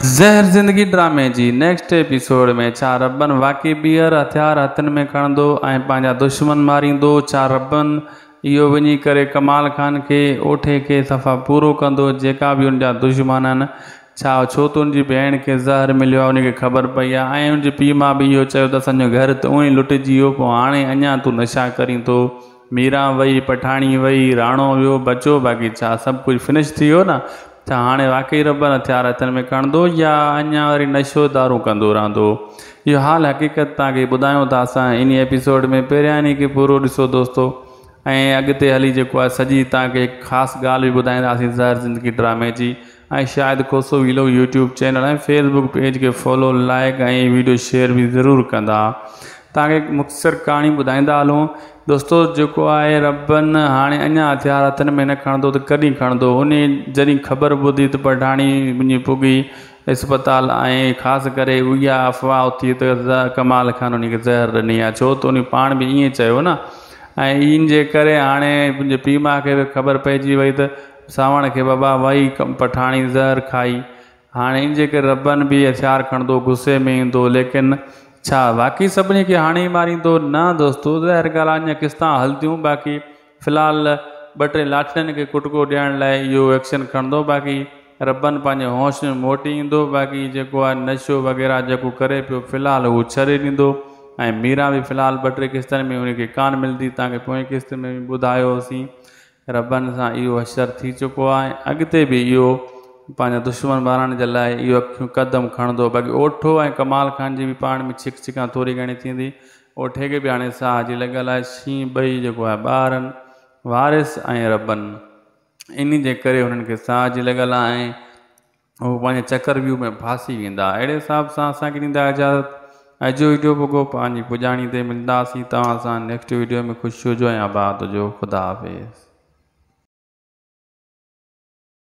زهر زندگي ڊرامي جي نيڪسٽ ايپيسوڊ ۾ ڇا ربن واقعي ٻيهر هٿيار هٿن ۾ کڻندو ۽ پنهنجا دشمن ماريندو؟ ڇا ربن اهو وڃي ڪري ڪمال خان کي اوٺي کي صفا پورو ڪندو جيڪا به ان جا دشمن آهن؟ ڇا ڇو ته ان جي ڀيڻ کي زهر مليو آهي ان کي خبر پئي آهي ۽ ان جي پيء ماء به اهو چيو ته اسان جو گهر ته اونئي لٽجي ويو پوء هاڻي اڃا تون نشا ڪرين ٿو ميران وئي، پٺاڻي وئي، راڻو ويو، بچو باقي ڇا؟ سڀ ڪجهه فنش ٿي ويو نه؟ ڇا هاڻي واقعي ربن هٿيار هٿن ۾ کڻندو يا اڃا وري نشو دارون ڪندو رهندو؟ اهو حال حقيقت توهان کي ٻڌايون ٿا اسان انهي ايپيسوڊ ۾ پهريان انهي کي پورو ڏسو دوستو ۽ اڳتي هلي جيڪو آهي سڄي توهان کي هڪ خاص ڳالهه به ٻڌائينداسين زهر زندگي ڊرامي جي ۽ Shahid Khoso vlog YouTube channel ۽ Facebook page کي فالو لائيڪ ۽ ويڊيو شيئر به ضرور ڪندا توهان کي هڪ مختصر ڪهاڻي ٻڌائيندا هلون دوستو جيڪو آهي ربن هاڻي اڃا هٿيار هٿن ۾ نه کڻندو ته ڪڏهن کڻندو انهي جڏهن خبر ٻڌي ته پٺاڻي وڃي پڳي اسپتال ۽ خاص ڪري اها افواهه اٿي ته ڪمال خان انهي کي زهر ڏني آهي ڇو ته انهي پاڻ به ائين چيو نه ۽ ان جي ڪري هاڻي پنهنجي پيء ماء کي به خبر پئجي وئي ته سانوڻ کي بابا وئي پٺاڻي زهر کائي. هاڻي ان جي ڪري ربن به هٿيار کڻندو غصي ۾ ايندو ليڪن ڇا واقعي سڀني کي هاڻي ئي ماريندو؟ نه دوستو ظاهر ڳالهه آهي اڃا قسطان هلنديون باقي في الحال ٻه ٽي لاٺڙين کي ڪٽڪو ڏيڻ لاء اهو ايڪشن کڻندو باقي ربن پنهنجي هوش ۾ موٽي ايندو باقي جيڪو آهي نشو وغيره جيڪو ڪري پيو في الحال هو ڇڏي ڏيندو ۽ ميران به في الحال ٻه ٽي قسطن ۾ ان کي ڪانه ملندي توهان کي پوئين قسط ۾ به ٻڌايو هوسين ربن سان اهو حشر ٿي چڪو آهي ۽ اڳتي به اهو پنهنجا دشمن مارڻ جي لاء اهو قدم کڻندو. باقي اوٺو ۽ ڪمال خان جي به پاڻ ۾ ڇڪ ڇڪان ٿوري گهڻي ٿيندي. اوٺي کي به هاڻي ساهه جي لڳل آهي. شينهن ٻئي جيڪو آهي ٻار آهن، وارث ۽ ربن. انهي جي ڪري هنن کي ساهه جي لڳل آهي ۽. هو پنهنجي چڪر ويوهه ۾ ڦاسي ويندا. اهڙي حساب سان اسان کي ڏيندا اجازت. اڄ جو وڊيو پڳو پنهنجي پڄاڻي تي ملنداسين توهان سان نيڪسٽ وڊيو ۾ خوش هجو ۽ آباد هجو خدا حافظ.